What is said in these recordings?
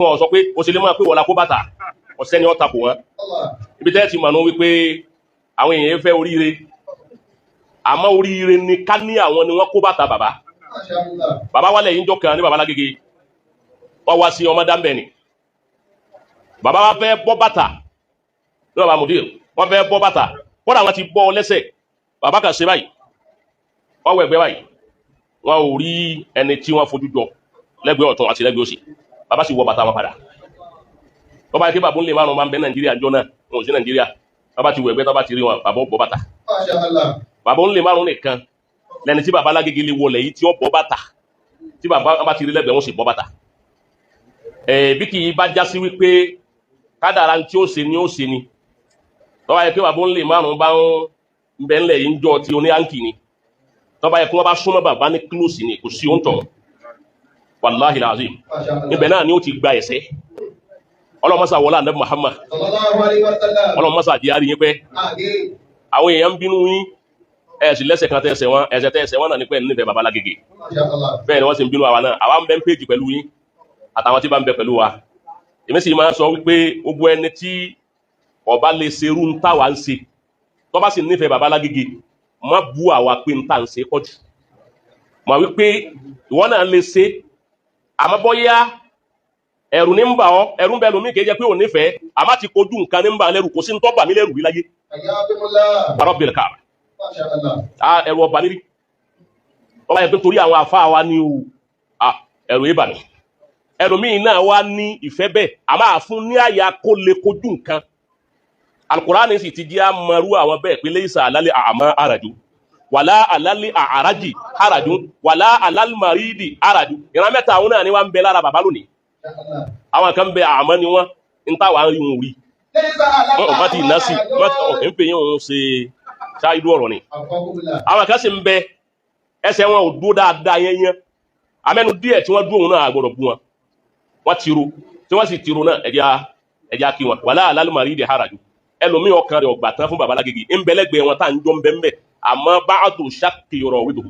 Wọn sọ pé o sì lè máa pé wọ́n la kó bàtà, ọ̀sẹ́ni ọ̀tà kò wọ́n. Ibi tẹ́ ti mọ̀ ní wípé àwọn èèyàn fẹ́ oríire, àmọ́ oríire ni ká ní àwọn ni wọ́n kó bàtà bàbá. Bàbá wálẹ̀ yìí ń jọ kan ní bàbá Lágége, wọ́n wá sí ọmọ dáńbẹ̀ ni bàbá wa fẹ́ bọ́ bàtà ní bàbá mudir, wọ́n fẹ́ bọ́ bàtà, kódà wọ́n ti bọ́ ọ lẹ́sẹ̀. Bàbá kan ṣe báyìí, wọ́n wọ ẹ̀gbẹ́ báyìí, wọn ò rí ẹni tí wọ́n fojú jọ lẹ́gbẹ̀ẹ́ ọ̀tún àti lẹ́gbẹ̀ẹ́ òsì. Bàbá sì wọ bàtà wọn padà. Tọ́ba yẹ kí bàbá ń lè márùn máa ń bẹ Nàìjíríà jọ náà, wọn ò sí Nàìjíríà. Bàbá ti wọ ẹ̀gbẹ́, tọ́ba ti rí wọn, bàbá ó bọ́ bàtà. Bàbá ń lè márùn nìkan lẹni tí bàbá Lágége lè wọlé yìí tí ó bọ́ bàtà, tí bàbá bá ti rí lẹ́gbẹ̀ẹ́, wọn sì bọ́ bàtà. Ẹ̀ bí kì í bá já sí wípé kádàrá tí ó ṣe ni ó ṣe ni. Tọ́ba yẹ kí bàbá ń lè márùn bá ń bẹ ńlẹ̀ yìí ń jọ ti oní àǹkì ni, tọ́ba yẹ kí wọ́n bá súnmọ́ bàbá ní kílòsì ni, kò sí òǹtọ̀, wàláhì làzim, ibẹ̀ náà ni ó ti gba ẹ̀sẹ̀. Ọlọ́mọsà wọlé ànábì Muhammad, ọlọ́mọsà di àríyìn pẹ́. Àwọn èèyàn ń bínú yín, ẹ̀ sì lẹ́sẹ̀ kan tẹ̀sẹ̀ wọn, ẹ̀sẹ̀ tẹ̀sẹ̀ wọn náà ní pẹ́ nífẹ̀ẹ́ bàbá Lágége. Bẹ́ẹ̀ ni wọ́n sì ń bínú àwa náà. Àwa ń bẹ ń péjì pẹ̀lú yín àtàwọn tí bá ń bẹ pẹ̀lú wa. Èmi sì máa sọ wípé gbogbo ẹni tí ọba lè ṣerú ń táwa ń ṣe, tó bá sì nífẹ̀ẹ́ bàbá Lágége, má bú àwa pé ń tà ń ṣe pọ̀jù. Mà wípé ìwọ náà lè ṣe, àmọ́ bọ́yá ẹ̀rù ní ń bà ọ́, ẹ̀rù ń bẹ lómi, kì í jẹ́ pé ò nífẹ̀ẹ́, àmọ́ ti kojú nǹkan ní ń bà lẹ́rù, kò sí ń tọ́ bà mí lẹ́rù rí láyé. Rabbil Kaaba, ẹ̀rù ọba nírí ọba yẹn pé torí àwọn àfa wa ni o, ẹ̀rù yìí bà mí. Ẹlòmíì náà wá ní ìfẹ́ bẹ́ẹ̀, àmọ́ àfún ní àyà kó lè kojú nǹkan. Alukurani sì ti jẹ́ amaru àwọn bẹ́ẹ̀ pé laysa alal a'ma araju wàlá alal a'raji araju wàlá alal maridi araju. Ìran mẹ́ta àwọn náà ni wọ́n ń bẹ lára bàbá lónìí. Àwọn kan bẹ, àmọ́ ni wọ́n ń táwa ń rí wọn rí wọn ò má ti ná sí ń pè yín òun ṣe ṣáájú ọ̀rọ̀ ni. Àwọn kan sì ń bẹ, ẹsẹ̀ wọn ò dúró dáadáa yẹn yẹn, amẹ́nu díẹ̀ tí wọ́n dúró òun náà àgbọ̀dọ̀ bú wọn. Wọ́n ti ro tí wọ́n sì ti ro náà, ẹ̀jẹ̀ kí wọn wàlá alal maridi haraju. Ẹlòmíì ọkàn rẹ̀ ọgbà tán fún baba Lágége, ńbẹ́lẹ́gbẹ̀ẹ́ wọn tá à ń jọ ńbẹ́ńbẹ́, àmọ́ báàdù ṣàkìrọ̀ wíwò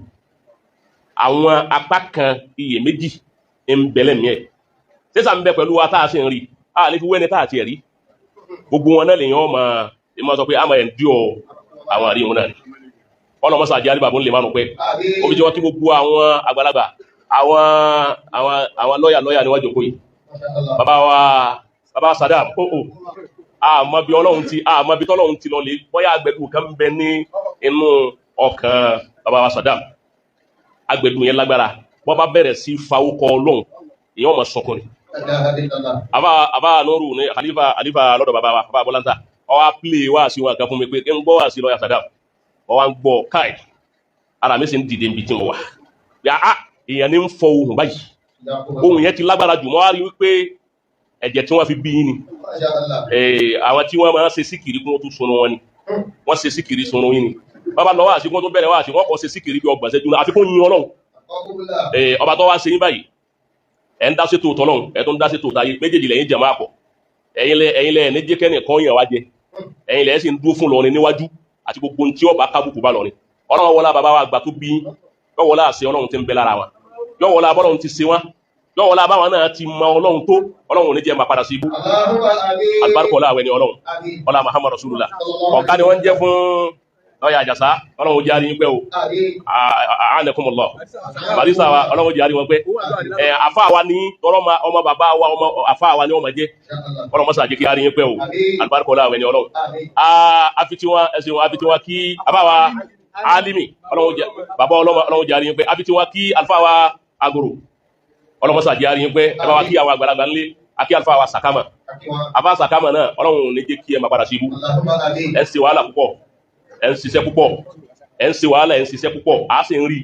àwọn apá kan iyèméjì ńbẹ́lẹ́mìí ẹ̀ sísà ń bẹ pẹ̀lú wa tá a sì ń rí a lè fi wẹ́ni tá a ti rí. Gbogbo wọn náà lèyàn ọmọ ẹ máa sọ pé àmọ́ ẹ̀ ń dí ọ àwọn àrí wọn náà ni ọlọmọsà àjẹ́ àríbàbọ̀ ń lè mánu pẹ́ omi tí wọ́n kí gbogbo àwọn àgbàlagbà, àwọn àwọn àwọn lọ́yà lọ́yà ni wọ́n jòkó yìí. Bàbá wa, bàbá Sadam, ó àmọ́ bí ọlọ́run ti, àmọ́ bí tọ́lọ́run ti lọ lè bóyá agbẹ̀dù kan bẹ ní inú ọkàn bàbá wa Sadam. Agbẹ̀dù yẹn lágbára, wọ́n bá bẹ̀rẹ̀ sí fawókọ ọlọ́run, èèyàn mọ̀ sọkùn ni. Àbá àbá nuru ní àlífà àlífà lọ́dọ̀ bàbá wa, bàbá bọ́láńtà, ó wá pílè wá sí wọn kan fún mi pé ń gbọ́ wá sí lọ́yà Sadam. Wọ́n wá ń gbọ́ káì, ara mi sì ń dìde níbi tí mo wà yà á. Èèyàn ní ń fọ ohùn báyìí, ohùn yẹn ti lágbára jù. Mọ́ wá rí wípé ẹ̀jẹ̀ tí wọ́n fi bí yín ni àwọn tí wọ́n máa ń ṣe síkìrì kún tó sunu wọn ni wọ́n ṣe síkìrì sunu yín ni. Bàbá lọ wá sí kún tó bẹ̀rẹ̀ wá sí, wọ́n kọ́ ṣe síkìrì bí ọgbọ̀n ṣẹ́jú náà àfi kún yín ọlọ́run. Ọba tó wá ṣe yín báyìí, ẹ̀ ń dá sí tòótọ́ lọ́hùn, ẹ̀ tó ń dá sí tòótọ́ ayé méjèèjì lẹ́yìn jẹ̀ máa pọ̀. Ẹ̀yin lẹ ní jẹ́kẹ́ nìkan yàn wá jẹ, ẹ̀yin lẹ sì ń dúró fún lọrin níwájú àti gbogbo ohun tí ọba kábùkù bá lọrin. Ọlọ́run wọlá bàbá wa àgbà tó bí yín, yọ wọlá àṣẹ ọlọ́run ti ń bẹ lára wa, yọ wọlá abọ́lọ́run ti ṣe wá, yọ wọlá báwọn náà ti mọ ọlọ́run tó. Ọlọ́run ò ní jẹ́ máa padà sí ibú. Alibarika ọlá àwẹ̀ ni ọlọ́run ọlá Muhammad Rasulullah. Ọ̀gá ni wọ́n ń jẹ́ fún lọ́yà àjàsá. Ọlọ́run jẹ́ àríyìn pẹ́ o, àánẹkùnmọ̀lọ́ barista wa, ọlọ́run jẹ́ àríyìn wọn pẹ́. Ẹ̀ àfa wa ní tọrọ ọmọ bàbá wa, ọmọ àfa wa ní ọmọ jẹ́. Ọlọ́run mọ́sá jẹ́ kí àríyìn pẹ́ o, alibarika ọlá àwẹ̀ ni ọlọ́run. Àfitiwọn ẹ̀sìn wọn, àfitiwọn kí àbá wa alimi, ọlọ́run jẹ́ bàbá ọlọ́run jẹ́ àríyìn pẹ́. Àfitiwọn kí àlùfáà wa agoro, ọlọ́run mọ́sá jẹ́ àríyìn pẹ́. Ẹ bá wa kí àwọn àgbàlagbà ńlé, àkí àlùfáà wa sàkámà, àbá sàkámà náà. Ọlọ́run ò ní jẹ́ kí ẹ máa padà sí ibú. Ẹ ń ṣe wàhálà púpọ̀, ẹ ń ṣiṣẹ́ púpọ̀, ẹ ń ṣe wàhálà, ẹ ń ṣiṣẹ́ púpọ̀, à á sì ń rí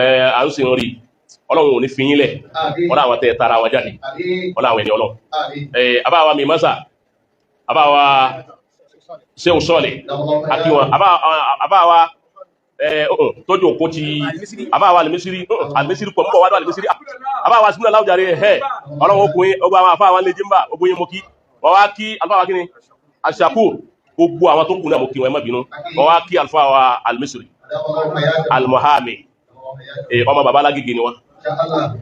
ẹ, à ń sì ń rí. Ọlọ́run ò ní fi yín lẹ̀. Ọlọ́run àwọn tẹ ẹ tara wọn jáde, ọlọ́run àwọn ẹni ọlọ́run. Ẹ àbá wa mi mọ́sà, àbá wa ṣéun sọ́ọ̀lẹ̀, àkí wọn àbá wa ẹ tójú òkú ti àbá wa àlùmísírí, àlùmísírí pọ̀ ń bọ̀ wá dọ̀ àlùmísírí. Àbá wa sínú aláwùjáre ẹ̀, ọlọ́run okùnrin ọgbà àwọn àfáà wa lè jí ń bà ogun yín mo kí wọ́n wá kí àlùfáà wa kí ni àṣàkù gbogbo àwọn tó kù náà mo kí wọn, ẹ má bínú. Wọ́n wá kí àlùfáà wa àlùmísírí almuhami, ọmọ baba Lágége ni wọn,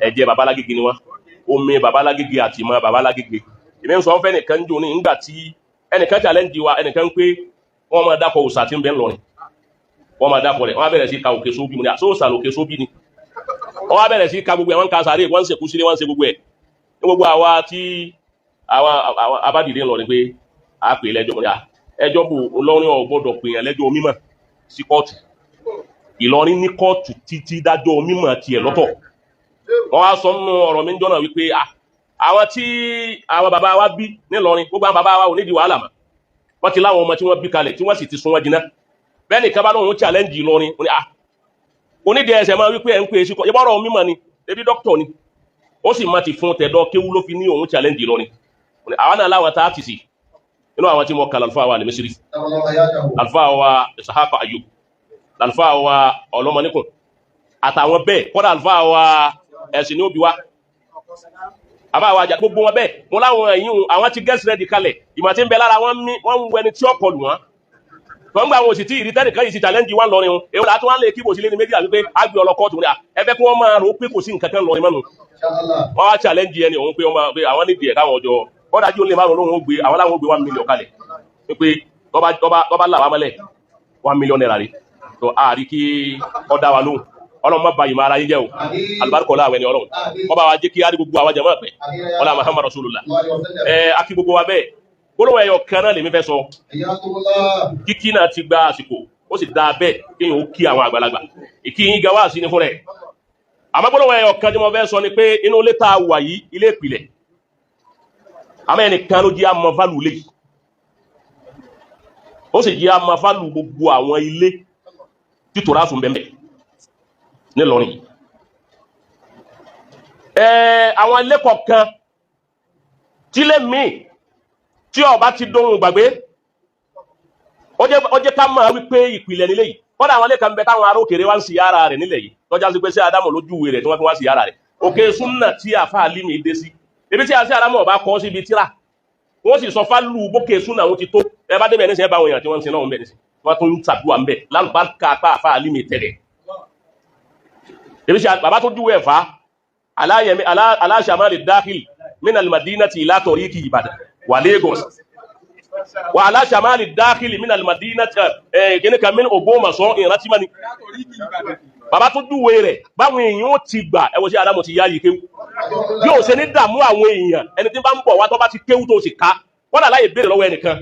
ẹ̀jẹ̀ baba Lágége ni wọn. Omi babalágége àti ìmọ̀ babalágége. Èmi ń sọ fẹ́ nìkan jò ní nígbà tí ẹnìkan challenge wa, ẹnìkan ń pé wọ́n máa dákọ̀ òòsà tí ń bẹ ńlọrin, wọ́n máa dákọ̀ rẹ̀. Wọ́n á bẹ̀rẹ̀ sí ka òkè sóbì. Mu ní àsóòsà lòkè sóbì ni. Wọ́n á bẹ̀rẹ̀ sí ka gbogbo ẹ̀, wọ́n ń ka sàárè, wọ́n ń sèkú sílé, wọ́n ń ṣe gbogbo ẹ̀. Ní gbogbo àwa tí àwa abádìrí ńlọrin pé a pè lẹ́jọ́, mo ní à ẹjọ́ bò, Ìlọrin ò gbọ́dọ̀ pè yàn lẹ́jọ́ mímọ̀ sí kóòtù. Ìlọrin ní kóòtù títí dájọ́ mímọ̀ tiẹ̀ lọ́tọ̀. Wọ́n wá sọ nínú ọ̀rọ̀ mi ń jọ́nà wípé àwọn tí àwọn bàbá wa bí nílọrin, gbogbo àwọn bàbá wa ò nídìí wàhálà mọ́, wọ́n ti láwọn ọmọ tí wọ́n bí kalẹ̀ tí wọ́n sì ti sun wọn jiná. Bẹ́ẹ̀ nìkan bá lóun challenge Ìlọrin, ó ní onídìí ẹsẹ̀ máa wípé ẹ̀ ń pè é sí kọ́ ìbọ̀rọ̀ mímọ̀ ni, ebi dókítà ni, ó sì má ti fún tẹ̀dọ̀ kéwú ló fi ní òun challenge Ìlọrin. Àwọn náà láwọn tá a ti sì inú àwọn tí mo kà, lálùfáà wa Al-Misri, lálùfáà wa Ishaqa Ayub, lálùfáà wa Ọlọ́mọníkùn, àtàwọn bẹ́ẹ̀, kọ́dà àlùfáà wa ẹ̀sìn ní òbí wa àbá wa gbogbo wọn bẹ́ẹ̀. Mo láwọn ẹ̀yìn àwọn ti get ready kalẹ̀, ìmọ̀ tí ń bẹ lára wọn mí, wọ́n ń wẹni tí ó kọlù wọn tó ń gbà. Àwọn òsì tí ìrí tẹ́nìkan yìí ti challenge wa lọrin o. Èwo làtún wọn lè kí bò sí lé ní méjì àti pé á gbé ọlọ́kọ́ tó ní à ẹ fẹ́ kí wọ́n máa rò pé kò sí nǹkan kan lọrin mọ́nu. Wọ́n wá challenge ẹni òun pé wọ́n máa pé àwọn nídìí ẹ̀ káwọn ọjọ́ kọ́dà jí ó lè márùn lóhun ó gbé àwọn láwọn ó gbé 1 million kalẹ̀ pé tọ́ba là wá mọ́lẹ̀, ₦1 million rí tó àárí kí ọ dá wa lóhùn. Ọlọ́run má ba ìmọ̀ ara yín jẹ́ o. Alibarika ọlá àwọn ẹni ọlọ́run ọba wa jẹ́ kí á rí gbogbo àwọn jàmáà pẹ́ ọlá Muhammad Rasulullah. Ẹ akí gbogbo wa bẹ́ẹ̀. Gbólóhùn ẹyọ kan náà lèmi fẹ́ sọ. Kíkí náà ti gba àsìkò, ó sì dáa bẹ́ẹ̀ kéèyàn ó kí àwọn àgbàlagbà. Ìkí yín ga wá sí ni fún rẹ̀. Àmọ́ gbólóhùn ẹyọ kan tí mo fẹ́ sọ ni pé inú ilé tá a wà yìí, ilé ìpìlẹ̀, àmọ́ ẹnìkan ló jẹ́ àmọ́ fálù ilé yìí, ó sì jẹ́ àmọ́ fálù gbogbo àwọn ilé títòrá sùn bẹ́ẹ̀ nílọrin. Àwọn ilé kọ̀ọ̀kan tílé míì tí ọba ti dóhun gbàgbé, ó jẹ́ ká mọ̀ wípé ìpìlẹ̀ nílé yìí. Kọ́dà àwọn ilé kan bẹ táwọn ará òkèrè wá ń sí ara rẹ̀ nílẹ̀ yìí, tọ́já sí pé sí Ádámù lójúwe rẹ̀ tí wọ́n fi wá sí ara rẹ̀. Òkè súnà tí àfa àlímì dé sí ibi tí a sí Ádámù ọba kọ́ síbi tíra, wọ́n sì sọ fálù bókè súnà wọn ti tó. Ẹ bá débẹ̀ nísìnyí, ẹ bá àwọn èèyàn tí wọ́n ń sin náà ń bẹ̀ nísìnyí, wọ́n tún ń tàdúrà ń bẹ̀ lálùbáríkà apá àfa àlímì tẹ̀lẹ̀. Ebi ṣe bàbá tó júwèé ẹ̀fà aláṣàmárì dáhìl min al-madinati ila tariqi Ìbàdàn wà Lagos wà aláṣàmárì dáhìl min al-madinati kìnnìkan min Ògbómọ̀ṣọ́ ìrántí mani. Bàbá tó júwèé rẹ̀ báwọn èèyàn ó ti gbà. Ẹwọ sí Ádámù ti yá yìí kéwú yóò ṣe ní dààmú àwọn èèyàn. Ẹni tí bá ń bọ̀ wá tó bá ti kéwú tó sì ká kọ́dà láyè béèrè lọ́wọ́ ẹnìkan,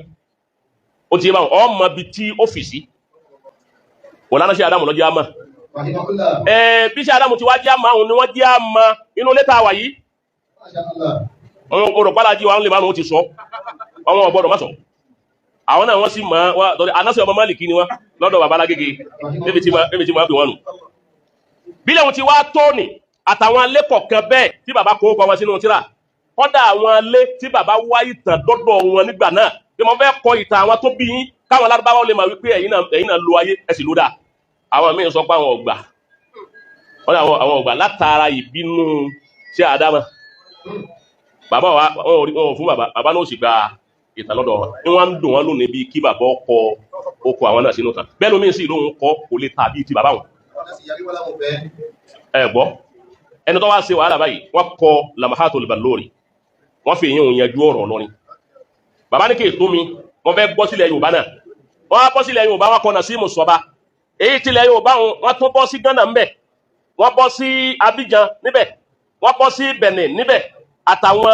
ó ti yé báwọn ọmọ bíi tí ọ́fíìsì wọ́n lánàá sí Ádámù lọ́jọ́ àmọ́ bí sí Ádámù ti wá jẹ́ àmà òun ni wọ́n jẹ́ àmà inú ilé tá a wà yìí. Olùpàdà jí wa ń lè márùn ún ti sọ àwọn ọ̀gbọ́dọ̀ má sọ àwọn náà wọ́n sì mọ́ wọ́n anásí ọmọ Málìkì ni wọ́n lọ́dọ̀ bàbá Lágége níbi tí máa fi wọ́n nù. Bí lẹ́hun ti wá tóní àtàwọn alẹ́ kọ̀ọ̀kan bẹ́ẹ̀ tí bàbá kó kọ́ wọn sínú tíra, kọ́dà àwọn alẹ́ tí bàbá wá ìtàn dọ́dọ̀ wọn nígbà náà bí wọ́n fẹ́ kọ ìtàn àwọn tó bí yín káwọn lárúbáwá lè máa wípé ẹ̀yin náà lo ayé ẹ̀ sì ló dáa. Àwọn míì sọ pé àwọn ọgbà wọn ní àwọn ọgbà látara ìbínú sí Ádámù bàbá wa wọn fún bàbá bàbá náà sì gba ìtàn lọ́dọ̀ wọn ni wọ́n ń dùn wọn lónìí bíi kí bàbá ọkọ oko àwọn náà sínú tán bẹ́ẹ̀ lómi sì lóhun kọ́ kò lè tàbí ti bàbá wọn. Ẹ gbọ́ ẹni tó wá ṣe wàhálà báyìí, wọ́n kọ Lamahatul Balori, wọ́n fi èyí yanjú ọ̀rọ̀ lọ́rin. Bàbá ní kí ètò mi wọ́n fẹ́ gbọ́ sílẹ̀ Yorùbá náà, wọ́n á bọ́ sílẹ̀ Yorùbá, wọ́n kọ Nasimu Sọba. Èyí tilẹ̀ Yorùbá wọn tún bọ́ sí Ghana ńbẹ̀, wọ́n bọ́ sí Abidjan níbẹ̀, wọ́n bọ́ sí Benin níbẹ̀ àtàwọn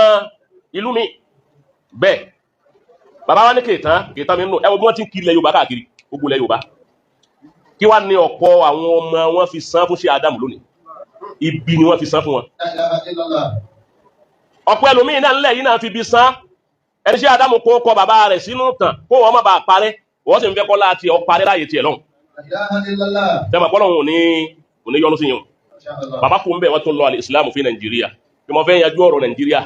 ìlú mi bẹ́ẹ̀. Bàbá wa ní kèétán kèétán mi nù. Ẹ wo bí wọ́n ti ń kiri ilẹ̀ Yorùbá káàkiri gbogbo ilẹ̀ Yorùbá. Kí wàá ní ọ̀pọ̀ àwọn ọmọ wọn fi san fún sí Ádámù lónìí, ibi ni wọ́n fi san fún wọn. Ọ̀pọ̀ ẹlòmíín náà ńlẹ̀ yìí náà fi ibi san ẹni sí Ádámù kó kọ bàbá rẹ̀ sínú tàn kó wọn má bàa parẹ́, wọ́n sì ń fẹ́ kọ́ láti ọ parẹ́ láàyè tiẹ̀ lọ́hùn. Tẹ́mà pọ́lọ́hùn òní yọnu sí yìí. Bàbá kú ń bẹ̀ wọ́n tún lọ alìsìlámù fi Nàìjíríà bí wọ́n fẹ́ yanjú ọ̀rọ̀ Nàìjíríà.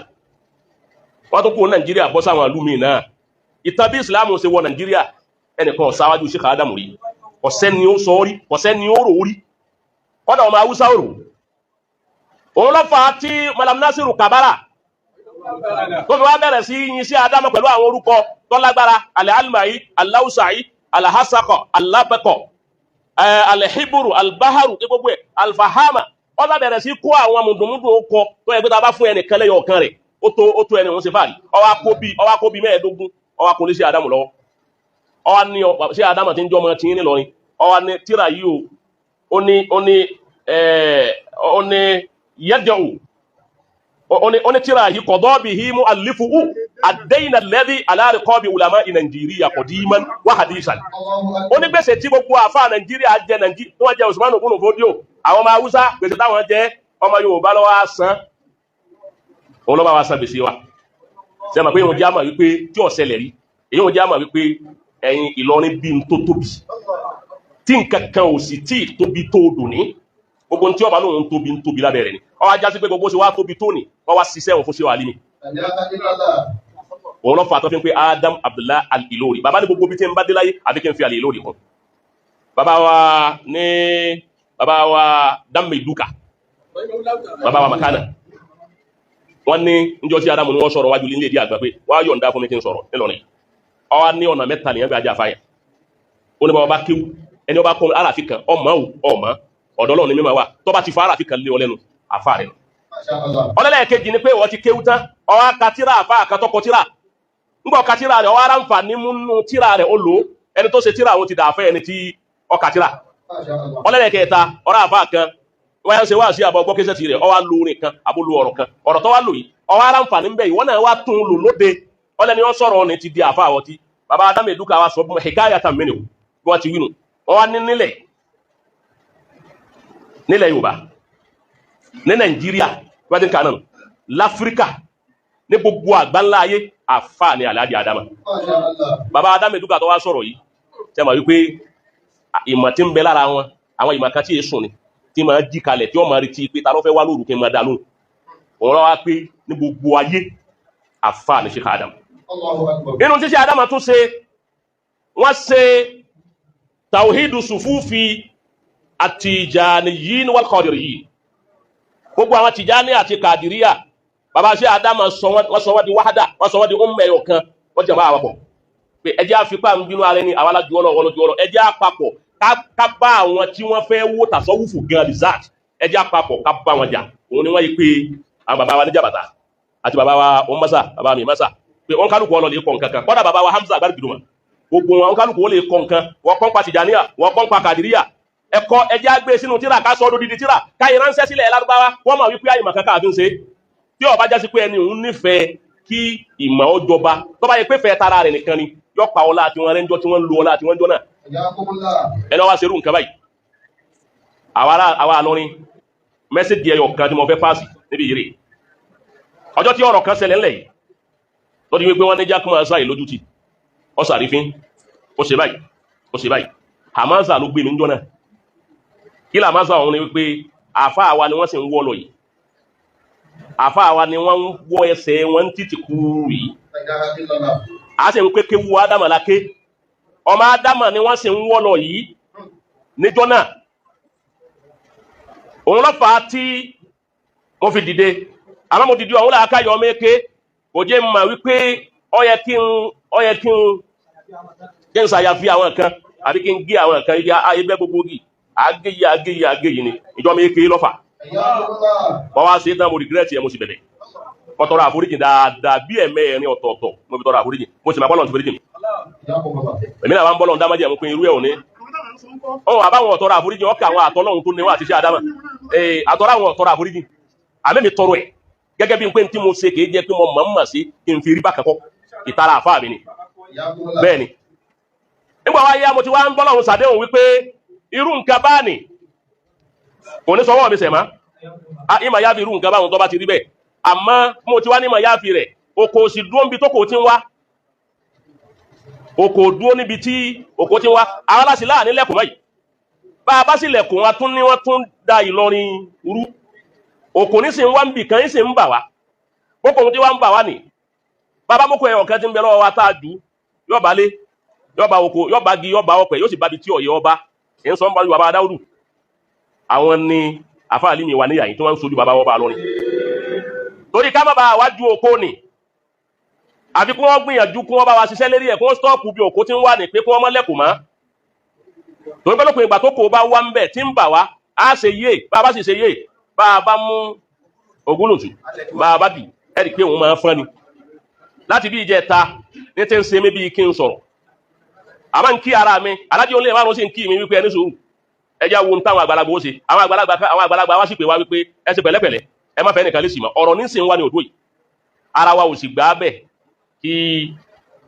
Wọ́n tún kú Nàìjíríà bọ́ sáwọn ìlú míì náà. Ìtàn bí ìsìlámù ṣe wọ Nàìjíríà ẹnìkan ṣáwájú Sheikh Ádámù rí, kọ̀sẹ́ ni ó sọ rí, kọ̀sẹ́ ni ó rò rí, kọ́dà ọmọ Haúsá rò. Òun ló fà á tí Malam Nasiru Kabara tó fi wá bẹ̀rẹ̀ sí yin sí Ádámù pẹ̀lú àwọn orúkọ tó lágbára: alẹ́ aláwùsáyí, alahasakọ, alábẹ́kọ̀, alẹ́hiburu, albaharu, gbogbo ẹ̀, alfahama, Ọlá bẹ̀rẹ̀ sí kó àwọn mùdùnmùdùn ó kọ tó yẹ pé tá a bá fún ẹnìkan lẹ́yìn ọ̀kan rẹ̀, ó tó ẹni òun ṣe fàárì. Ọwá kó bí 15, ọwá kó lé sí Ádámù lọ́wọ́. Ọwá ní sí Ádámù tí ń jọmọ tí ń nílọrin. Ọwá ní tíra yìí o, ó ní yẹ́dẹ̀ọ́, ó ní tíra yìí qada bihi mu'allifuhu ad-dayna alladhi ala riqabi ulama'i Nàìjíríà qadiman wa hadisan. Ó ní gbèsè tí gbogbo àfa Nàìjíríà jẹ, Nàìjíríà tí wọ́n jẹ Usman ibn Fodio, àwọn ọmọ Haúsá, gbèsè táwọn jẹ, ọmọ Yorùbá lọ́wọ́ á san. Òun lọ́wọ́ wa san gbèsè wa. Ṣe mọ̀ pé ìwọ̀n jẹ́ àmọ̀ wípé tí ó ṣẹlẹ̀ rí èyí, wọ́n jẹ́ àmọ̀ wípé ẹ̀yin Ìlọrin bí n tó tóbi tí nǹkan kan ò sì tí ì tóbi tó dùn ní gbogbo tí ọba lóun tóbi ń tóbi lábẹ́ rẹ̀ ni. Ó wá jásí pé gbogbo ṣe wá tóbi tó ní, wọ́n wá ṣiṣẹ́ òun fún ṣé wàá lí mi. Òun lọ fà tó fi ń pé Adam Abdullah Al-Ilori. Bàbá ní gbogbo bí tí ń bá dé láyé, àbí kí n fi Al-Ilori kún. Bàbá wa ní bàbá wa Dámì Dúkà, bàbá wa Makana, wọ́n ní níjọ́ tí Adamu ni wọ́n sọ̀rọ̀ wájú nílé ìdí àgbà pé wọ́n á yọ̀ǹda fún mi kí n sọ̀rọ̀ ńlọrin. Ó wá ní ọ̀nà mẹ́ta nìyẹn gbé ajá fáyà. Ó ní bàbá bá kéwú, ẹni ọba kọ́ aráàfin kan, ọmọ ò ọmọ ọ̀dọ́ Ọlọ́run ní mímọ́ wa, tó bá ti fa aráàfin kan lé ọ lẹ́nu, àfa rẹ̀ nù. Ọlọ́lẹ́ẹ̀kejì ni pé wọ́n ti kéwú tán, ó wá ka tíra àfa kan tọkọ tíra, ńgbọ́ ka tíra rẹ̀, ó wá ráǹfààní múnú tíra rẹ̀, ó lò ó. Ẹni tó ṣe tíra òun ti dà fẹ́ ẹni tí ó ka tíra. Ọlọ́lẹ́ẹ̀kẹta, ọ̀rọ̀ àfa kan wọ́n yá ń ṣe wá sí àbọ̀ gbọ́ kéṣẹ́ ti rẹ̀, ó wá lo orin kan àbó lo ọ̀rọ̀ kan, ọ̀rọ̀ tó wá lò yìí, ó wá ráǹfààní ńbẹ, ìwọ náà wá tún lò lóde. Ọlẹ́ni wọ́n sọ̀rọ̀ ní ti di àfa àwọ̀ tí baba Adamu Eduka wa sọ fún hikayatan minhu bí wọ́n ti wí nù. Wọ́n wá ní nílẹ̀ Yorùbá, ní Nàìjíríà, bí wọ́n ti ń kà náà nù, láfíríkà, ní gbogbo àgbáńlá ayé, àfa ni Alhaji Adama. Baba Adamu Eduka tó wá sọ̀rọ̀ yìí, ṣe mọ̀ wípé ìmọ̀ tí ń bẹ lára wọn, àwọn ìmọ̀ kan tí èé sùn ni tí máa jí kalẹ̀, tí wọ́n máa retí pé ta ló fẹ́ wá lóru kí n máa dá lóhùn. Òun lọ́wọ́ pé ní gbogbo ayé, àfa ni Sheikh Adam. Nínú tí Sheikh Adam tún ṣe, wọ́n ṣe tawhidu sufufi àtìjàníyìn wal qadiriyyin, gbogbo àwọn Tìjàní àti Kàdìríyà, bàbá Sheikh Adam sọ wọ́n, sọ wọ́n di wahada, wọ́n sọ wọ́n di umma ẹyọ kan. Wọ́n jẹ́ máa wapọ̀ pé ẹjẹ́ àfipá ń bínú ara ẹni, àwọn alájú ọlọ́ ọlọ́jú ọlọ́, ẹjẹ́ àpapọ̀ ká bá àwọn tí wọ́n fẹ́ wó tàsọ́wùfù gan rizat, ẹjẹ́ àpapọ̀ ká bá wọn jà. Òun ni wọ́n yí pé àwọn bàbá wa ní Jàbàtà àti bàbá wa wọn masa, bàbá mi masa, pé wọn kálukú ọlọ́ lè kọ́ nǹkan kan. Kọ́dà bàbá wa Hamza agbárí-gbìdùmọ̀, gbogbo wọn kálukú ó lè kọ́ nǹkan, wọ́n kọ́ ń pa Tìjàníyà, wọ́n kọ́ ń pa Kàdìríyà. Ẹ̀kọ́ ẹjẹ́ àgbé sínú tíra, ká sọ ọdún dídí tíra, káyé ránṣẹ́ sílẹ̀ Lárúbáwá. Wọ́n mọ̀ wípé àyìnbá kankan àfi ń ṣe tí ó bá jásí pé ẹni òun nífẹ̀ẹ́ kí ìmọ̀ ó jọba, tó bá yẹ pé fẹ́ tara rẹ̀ nìkan ni, yọ pa ọlá àti wọn rẹ́njọ́ tí wọ́n ń lo ọlá àti wọ́n jọ náà. Ẹni wá ṣerú nǹkan báyìí, àwa àlọrin, message ẹyọ kan tí mo fẹ́ pass níbi ìrè ọjọ́ tí ọ̀rọ̀ kan ṣẹlẹ̀ ńlẹ̀ yìí lọ́dún wípé wọ́n ní jákùmọ̀ sáì lójútì, ó sàrífín, ó ṣe báyìí, ó ṣe báyìí. Hamasa ló gbé mi ń jọ náà. Kí làmásà òun ni wípé àáfàá wa ni wọ́n sì ń wọ́ lọ yìí, àáfàá wa ni wọ́n ń wọ́ ẹsẹ̀ wọn ń títì kúrú yìí, a sì ń pé kéwu ádámà la ké, ọmọ ádámà ni wọ́n sì ń wọ́ lọ yìí níjọ́ náà. Òun ló fà á tí mo fi dìde. Àmọ́ mo dìde ọ̀hún làákàyọ̀ ọmọ eke kò jẹ́ mọ̀ wípé ó yẹ kí n ṣàyàfi àwọn kan àbí kí n gé àwọn kan ibi ayé bẹ́ gbogbo gì, àgé yìí, àgé yìí, àgé yìí ni ìjọ mi eke lọ́fà. Wọ́n wá ṣe tán, mo regret ẹ̀, mo sì bẹ̀bẹ̀, mo tọrọ àforíjì dáadáa bí ẹ̀mẹ́rin ọ̀tọ̀ọ̀tọ̀. Mo fi tọrọ àforíjì, mo sì máa bọ́lọ̀ ti foríjì mi. Èmi náà wá ń bọ́lọ̀ ń dámájẹ́ mú pé irú ẹ̀ ò ní ọ̀hún àbáwọn ọ̀tọ̀rọ̀ àforíjì ọkà àwọn àtọ́lọ́hun tó níwọ̀n àti iṣẹ́ àdámà àtọ́rọ̀ àwọn ọ̀tọ̀rọ̀ àforíjì. Àmì mi tọrọ ẹ̀ gẹ́gẹ́ bí n pé tí mo ṣe kìí jẹ́ pé mo mọ̀ ń mọ̀ sí kí n fi rí bákan kọ́ ìtara àfáà mi ni. Bẹ́ẹ̀ ni, nígbà wá yá, mo ti wá ń bọ́lọ́hun sàdéhùn wípé irú nǹkan bá nì kò ní sọwọ́ mi sẹ̀ mọ́ ìmọ̀ yáfi irú nǹkan báwọn tó bá ti rí bẹ́ẹ̀. Àmọ́ mo ti wá ní ìmọ̀ yáfi rẹ̀, oko sì dúró níbi tó kò tí ń wá, oko dúró níbi tí oko tí ń wá. Àwọn aláṣẹ láàrin lẹ́kùn báyìí, bá a bá sì lẹ̀kùn wa tún ní wọ́n tún da Ìlọrin rú. Òkò ní sì ń wá ń bì kan ní sì ń bà wá, kókò tí wá ń bà wá nì. Bàbá mọ́kò ẹ̀yọ̀ kan tí ń bẹ lọ́wọ́ wa tá a jù, yọba lé, yọba oko, yọba gi, yọba ọpẹ, yóò sì bá bi tí ọ̀yẹ́ ọba èyí ń sọ ń bá bàbá Dáúdù. Àwọn ni àfáàlì mi wà níyà yìí tí wọ́n ń sojú bàbá ọba lọ́rin, torí ká má bàa wá ju oko nì, àfi kí wọ́n gbìyànjú kí wọ́n bá wa ṣiṣẹ́ lérí ẹ̀, kí wọ́n stop bí òkú tí ń wà ní pé kí wọ́n mọ́ lẹ́kùn mọ́, torí pé lópin ìgbà tó kò bá wá ń bẹ̀ tí ń bà wá, á ṣe yé bá a bá sì ṣe yé. Bá a bá mú ògúnlùtù, bá a bá bì, ẹ rí i pé òun máa ń fọ́n ni. Láti bí ìjẹta ní tí ń ṣe mí bíi kí n sọ̀rọ̀, àmọ́ ń kí ara mi, alájí olóyè márùn sì ń kí mi wípé ẹni sùúrù, ẹjá wo ń táwọn àgbàlagbà ó ṣe. Àwọn àgbàlagbà wá sì pé wá wípé ẹ ṣe pẹ̀lẹ́pẹ̀lẹ́, ẹ má fẹ́ nìkan lè sì mọ́ ọ̀rọ̀ nísìnyí wá ní òdó yìí. Ara wa ò sì gbà á bẹ̀ kí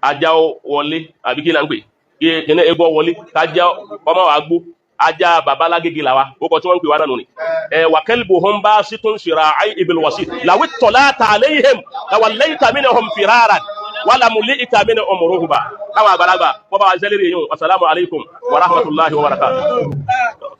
ajá wọlé, àbí kí là ń pè kí kíní egbò wọlé, kájá ọmọ wa gbó. Ajá babalágége làwa, ó kọ tí wọ́n ń pè wá náà nù ni. Ẹ wà kalbuhum basitun shira'ai bil wasit law ittala'ta alayhim lawallayta minhum firaran wala muli'ta minhum ruhba. Káwọn àgbàlagbà wọ́n bá wa sẹ́lẹ̀ yìí. Wasalaamu alaykum wa rahmatulahi wa barakatuh.